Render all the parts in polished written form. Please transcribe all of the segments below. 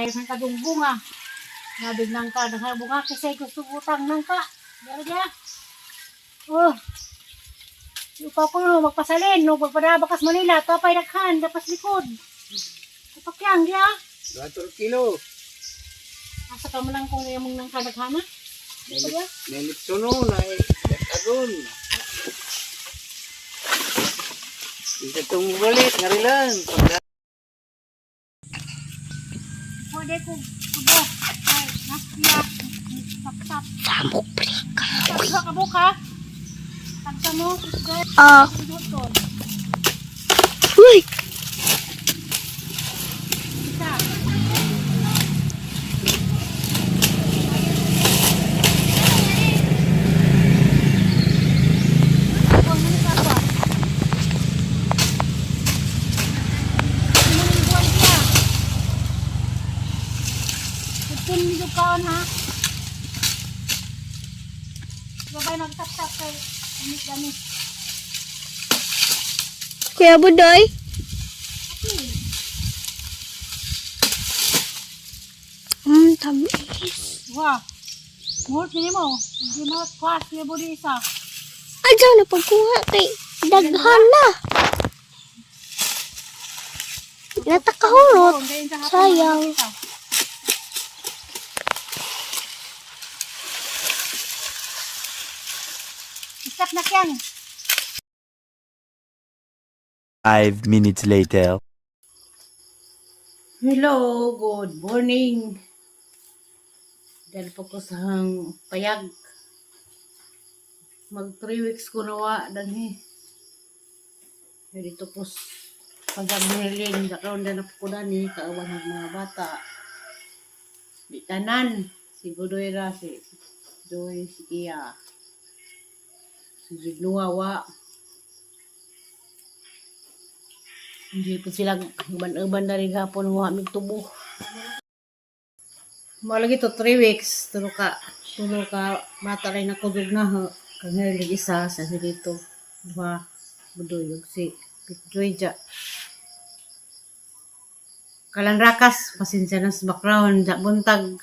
Panday sa kadung bunga. Nabig nang ka, nang bunga kasi gusto butang nang ka. Dara dia. Oh. Upa ko no, magpasalin, no, pagpadabakas Manila, tapay daghan, dapas likod. Kapakyang dia. 4 kilo. Asa ka man lang kung iyamong nang kadaghana? Ito ba? Nilitsuno na agon. Isa itong balik, ngarilan. Pwede ko tubo. Ay, nasya. Sapsap. Samok pre. Tagsa ka buka. Tagsa mo. Ah. Ito. Uy! Isa. Kaon ha. Babay magtap-tap kay init gani. Kuya Budoy? Okay. Tamis. Wah. Ngut ni mo. Hindi mo kwas ni budi isa. Adyaw na pagkuha kay daghan na. Natakahurot. Sayang. Stop na kyang. 5 minutes later. Hello, good morning. Dahil po ko sa payag. Mag 3 weeks ko nawa danhi. Dito po pagag nilin, dakaon na po ko dani, kaawan ng mga bata. Di tanan, si Budoy ra, si Joy, si Kia. Si Judnua, wa. Hindi po sila uban-uban na rin hapon, wa mig tubo. Malagi to 3 weeks tulo ka bata rin ako dug na ho. Kang isa sa dito duha budoy ug si Joy ja. Kalanrakas pasensya na sa background ja buntag.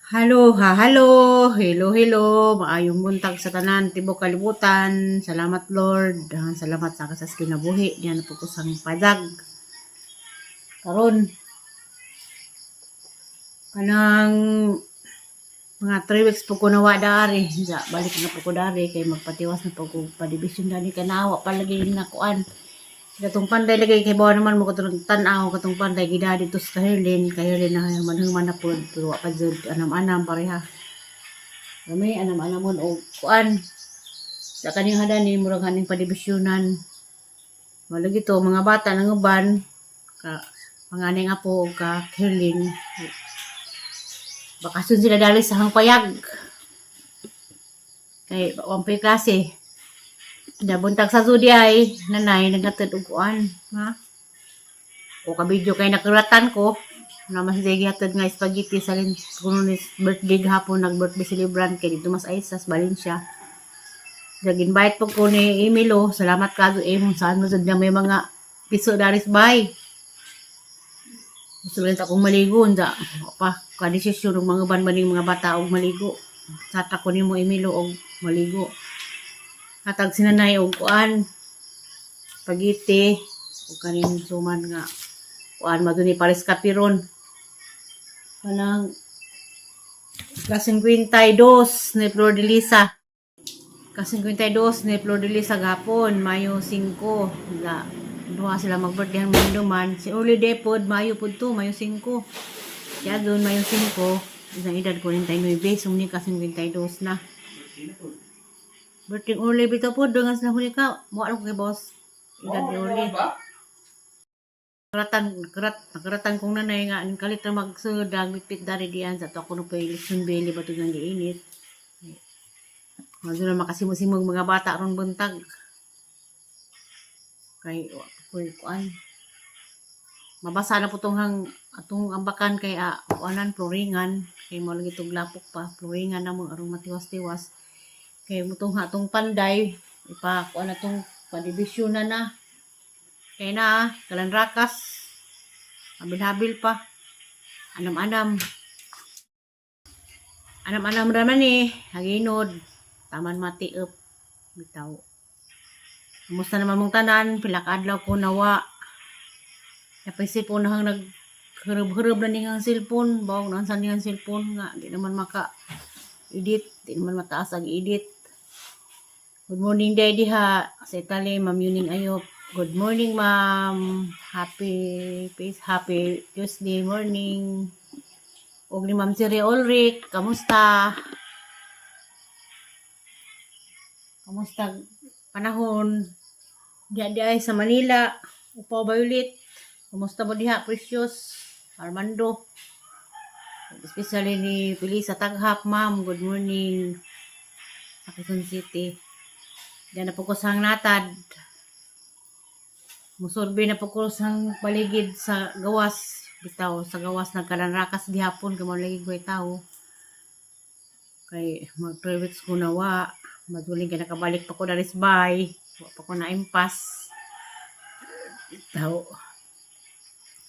Halo ha halo, hello hello, maayong buntag sa tanan tibok kalibutan. Salamat Lord, salamat sa kasas kinabuhi diyan po ko sang padag. Karon kanang mga 3 weeks po ko nawa dari. Ja, balik na po ko dari kay magpatiwas na po ko padibisyon dani kanawa palagi na kuan. Katong panday lagi kay bawa naman mo katong tan-aw katong panday gida dito sa Kahirlin, Kahirlin na manhuman na po pero wa pa jud anam-anam pareha. Kami anam-anamon og kuan. Sa kaning hadani murag haning padibisyonan. Malagi to mga bata nanguban ka panganay nga po og ka Kahirlin. Bakasyon sila dali sa hangpayag. Kay wampay klase. Nabuntag sa zodi ay, nanay, naghatid og kuan, ha? O ka-video kay nakuratan ko. Naman si Jay gihatod nga spaghetti sa lin kuno ni birthday gahapon nag-birthday celebrant kay dito mas ay sa Valencia. Nag-invite po ko ni Emilo. Salamat ka Em. Saan mo sad nga may mga piso daris bay. Gusto lang akong maligo. Unsa pa kadesisyon ng mga banbaning mga bata og maligo. Sata ko nimo Emilo og maligo. Hatag sinanay og kuan spaghetti og kanin suman nga kuan maduni pares kapiron. Kanang ka-52 ni Flor de Lisa. Ka-52 ni Flor de Lisa gapon, Mayo 5. La, duha sila mag-birthday ang mundo man. Si Uli Depod, Mayo pud to, Mayo 5. Kaya doon, Mayo 5. Isang edad, 49, sumni ka-52 na. Birthday Uli, bitaw po, doon nga sila huli ka. Mukha ko kay boss. Edad ni Uli. Karatan kong nanay nga, ang kalit na magsudag, bitbit dari diyan, sa to ako no pay leksyon beli, bato nga giinit. Madyo na makasimusimog mga bata ron buntag. Kay, wa ko'y kuan. Mabasa na po tong hang, atong ambakan kay kuanan, floringan. Kay mo lagi tong lapok pa, floringan na mo, arong matiwas-tiwas. Kay mo tong hatong panday, ipa kuan na tong padibisyon na na. Kay na, kalanrakas. Habil-habil pa. Anam-anam. Anam-anam raman eh. Haginod. Taman matiop. Bitaw. Kumusta naman mong tanan? Pila ka adlaw ko nawa. Napaisip ko na hang nag hurub-hurub na niyang cellphone. Bawang na sa niyang cellphone nga. Di naman maka edit. Di naman mataas ang edit. Good morning, Daddy ha. Sa Italy, Ma'am Yuning Ayop. Good morning, Ma'am. Happy peace, happy Tuesday morning. Og ni Ma'am Siri Ulrich, kamusta? Kamusta panahon? Diha diha ay sa Manila. Upaw ba ulit? Kamusta mo diha, Precious? Armando. Especially ni Felisa Taghap, Ma'am. Good morning. Sa Quezon City. Diyan na po ko sa natad. Musurbi na po ko sa paligid sa gawas. Bitaw, sa gawas nagkalanrakas gihapon kay mao lagi ko'y tao. Kay mag 3 weeks ko na wa. Maduling kay nakabalik pa ko na bay. Wa pa ko na impas. Bitaw.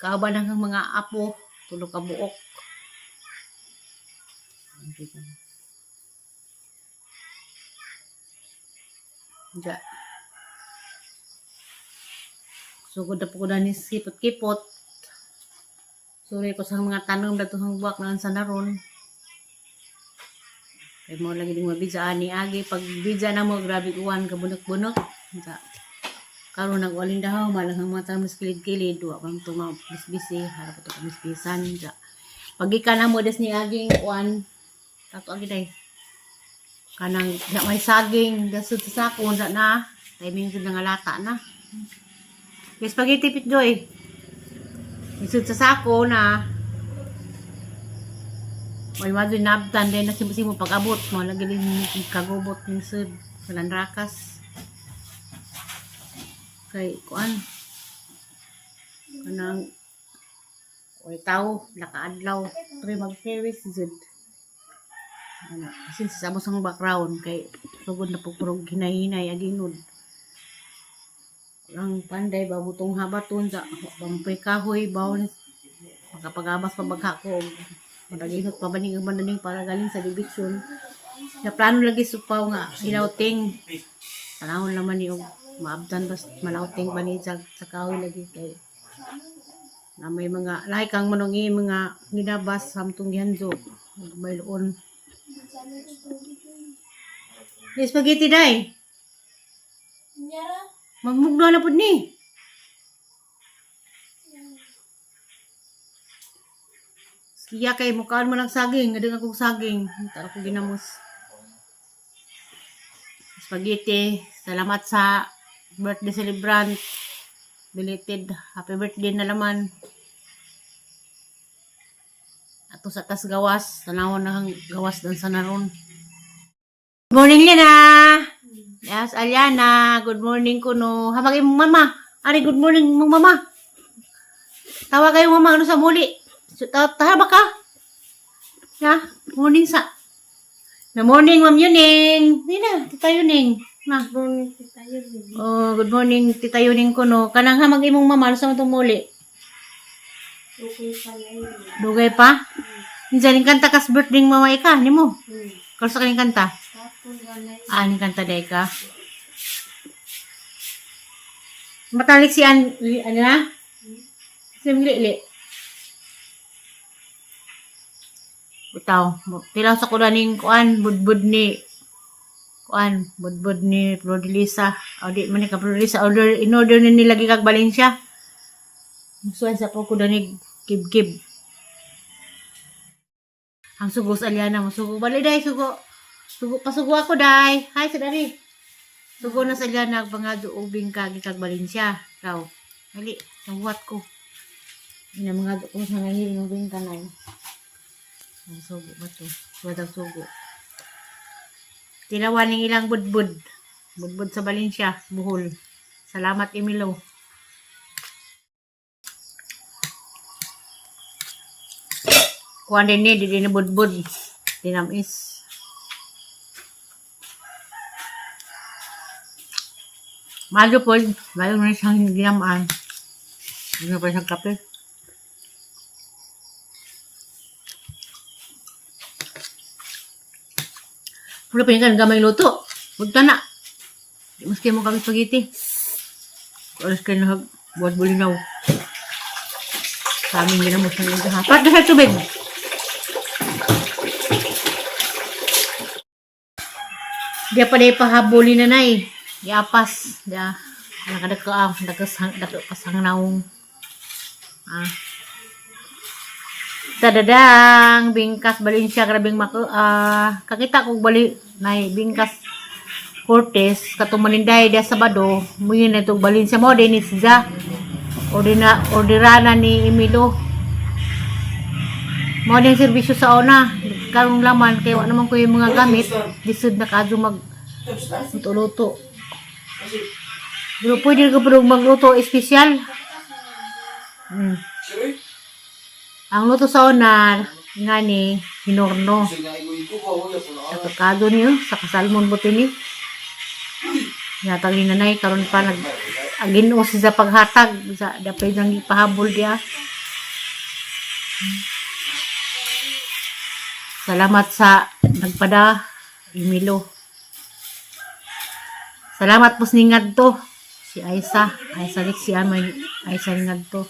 Kauban ang mga apo, tulo ka buok. Ja. Sugod na po ko na ni kipot-kipot. Suri ko sa mga tanom datuhang buwak na sa naron. Kay mo lagi ding mabidya ani agi pag bidya na mo grabe uwan kabunok-bunok. Ja. Karon nag walin dahaw malang ang mga tanom sa kilid-kilid wa pang tuma bisbisi harap to kamisbisan ja. Pagikan na mo des ni aging uwan tato agi day. Kanang na may saging dasud sa sako na na timing jud nga lata na. May spaghetti pit joy. Isud sa sako na. May madun nabtan din na simo pag-abot mo lagi din kagubot ning sud rakas. Kay kuan kanang oy tao nakaadlaw pre mag series jud. Ano, since sa ang background kay sugod na po purog hinay-hinay aginod. Ang panday babutong habaton sa bampoy kahoy bawon makapagabas pa bagha ko maraginot pa ba ning uban na ning para galing sa division na plano lagi supaw nga ilauting panahon naman ni og maabdan bas malauting ba ni sa, sa kahoy lagi kay na may mga lahi kang manong i mga ginabas samtong gihanjo ug bayloon. May spaghetti day. Magmugna na pud ni. Siya kay mukhaan mo lang saging, nga akong saging. Tara ko ginamos. Spaghetti. Salamat sa birthday celebrant. Belated. Happy birthday na laman. Ato sa tas gawas. Tanawon na ang gawas dan sa naron. Good morning, Lina! Yes, Aliana. Good morning kuno. Habang imong mama. Ari, good morning mong mama. Tawa kayo mama ano sa muli. Tawa ba ka? Ya, morning sa. Na morning, Ma'am Yuning. Nina, Tita Yuning. Ma. Morning, Tita Yuning. Oh, good morning, Tita Yuning kuno. Kanang hamag imong mama ano sa matong muli. Okay pa na yun. Dugay pa? Minsan ning kanta kas birthday mama ika nimo. Karon sa kaning kanta? Tapon na yun. Ah, ning kanta day ka. Matalik si an ano na? Si Lili. Bitaw, tilaw sa kuda ning kuan budbud ni kuan budbud ni Flordelisa. O di man ni ka Flordelisa order in order ni nila gikag Valencia. Musuan sa po kuda ni kib-kib. Ang sugo sa Aliana, musugo. Bali day, sugo. Sugo, pasugo ako day. Hi, sa dari. Sugo na sa Aliana, pangadyo ubing ka gikag Valencia. Raw. Dali, nabuhat ko. Ina mga ko sa ngayon ubing ka na. Ang sugo ba to? Wadang sugo. Tilawan ng ilang budbud. Budbud sa Valencia, Bohol. Salamat, Emilo. Kuha din ni, di din na budbud. Dinamis. Malo po, mayo na siyang ginamaan. Hindi na pa siyang kape. Wala pa yung gamay luto. Huwag na. Di mas kayo mo kami spaghetti. Oras kayo na buhat bulinaw. Sa amin ginamos ng iyong kahapon. Pat sa tubig! Di pa na ipahabulin na nay. Iapas. Di nakadako ang nakasang naong. Ah. Tadadang bingkas Valencia grabing mako ah kakita kog bali nay bingkas Cortez katong maninday dia Sabado muyin na itong Valencia mo din ni siya ordina orderana ni Emilio mo din serbisyo sa una karong laman kay wa naman ko yung mga gamit lisod na kadto mag luto pero pwede ko pero magluto espesyal. Ang luto sa una, nga ni, hinorno. Nakakado niyo, sa kasalmon buti ni. Yatag ni nanay, karon pa nag aginoo siya sa paghatag sa dapay nang ipahabol diya. Salamat sa nagpada, Emilo. Salamat po sa to. Si Aisa, Aisa Lexia, may Aisa ngadto.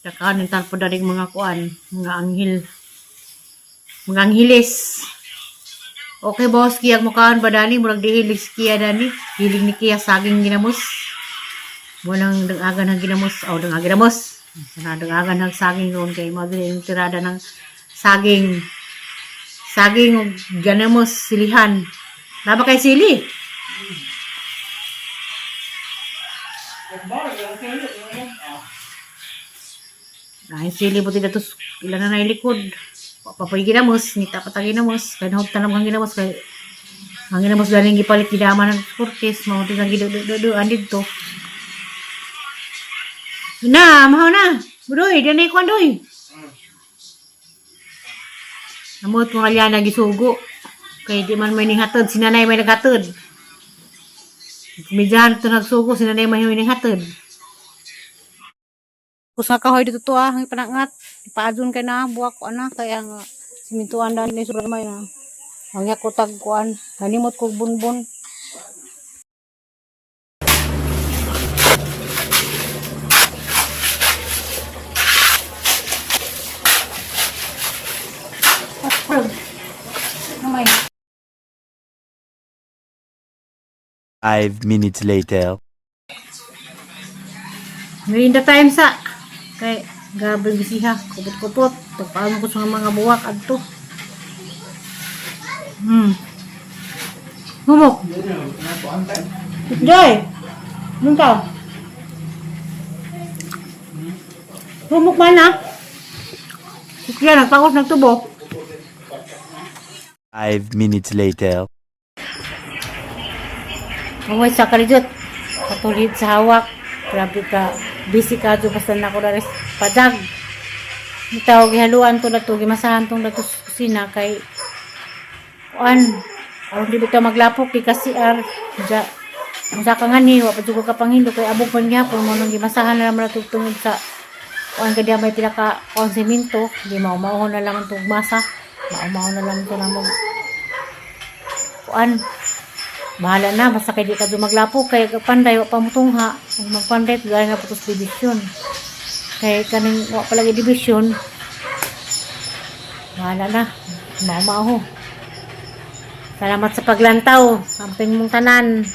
Saka nintan po daring mga kuan, mga anghel. Mga anghilis. Okay boss, kiyag mukhaan ba dani? Murag dihilig kiya dani. Hiling ni kiya saging ginamos. Walang dangagan ng ginamos. O, dangagan ginamos. Sana dangagan ng saging roon kay madali yung tirada ng saging. Saging ug ginamos silihan. Naba kay sili? Ay, sili buti datos ilan na nailikod. Papoy ginamos, ngita pa ta ginamos, kay nahog tanam kang ginamos kay ang ginamos galing gipalit gidaman ng Cortez, mao din ang giduduan didto. Na, mahaw na. Budoy, danay kwan doy. Amot mga liana gisugo. Kay di man may ninghatod, si nanay may naghatod. Medyan to nagsugo, si nanay may ninghatod. Kus nga kahoy dito to ah, ang panangat. Ipaadun kay na, buwak ko ana, kaya nga simintuan dani ni sobrang may na. Ang yakutag kuan, nanimot kog bunbon. Namay. 5 minutes later. Merienda time sa kay grabe bisiha, kupot-kupot. Pagpaano ko sa mga buwak adto. Humok. Joy. Nung ka? Humok man ha. Kaya nagpakos nagtubo. 5 minutes later. Ungay sa kalijot. Katulid sa hawak. Grabe ka. Busy ka dyan. Basta na ako na padag. Itaw, gihaluan to na to. Gimasahan tong na to sa kusina kay kuan. Aron di bitaw maglapok di kasi ar. Ja. Unsa ka nga ni, wa pa jud ko ka panghindo kay abog man gyapon mo nang gimasahan na naman na tungod sa kuan ka diya may pila ka kuan semento, di mao na lang ang tugmasa. Mao na lang to na mo kuan. Bahala na, basta kay di ka dumaglapo, kay panday, wa pa mutungha. Kung magpanday, galing na po sa division. Kay kaning wa pa lagi division, bahala na, mao. Salamat sa paglantaw, amping mong tanan.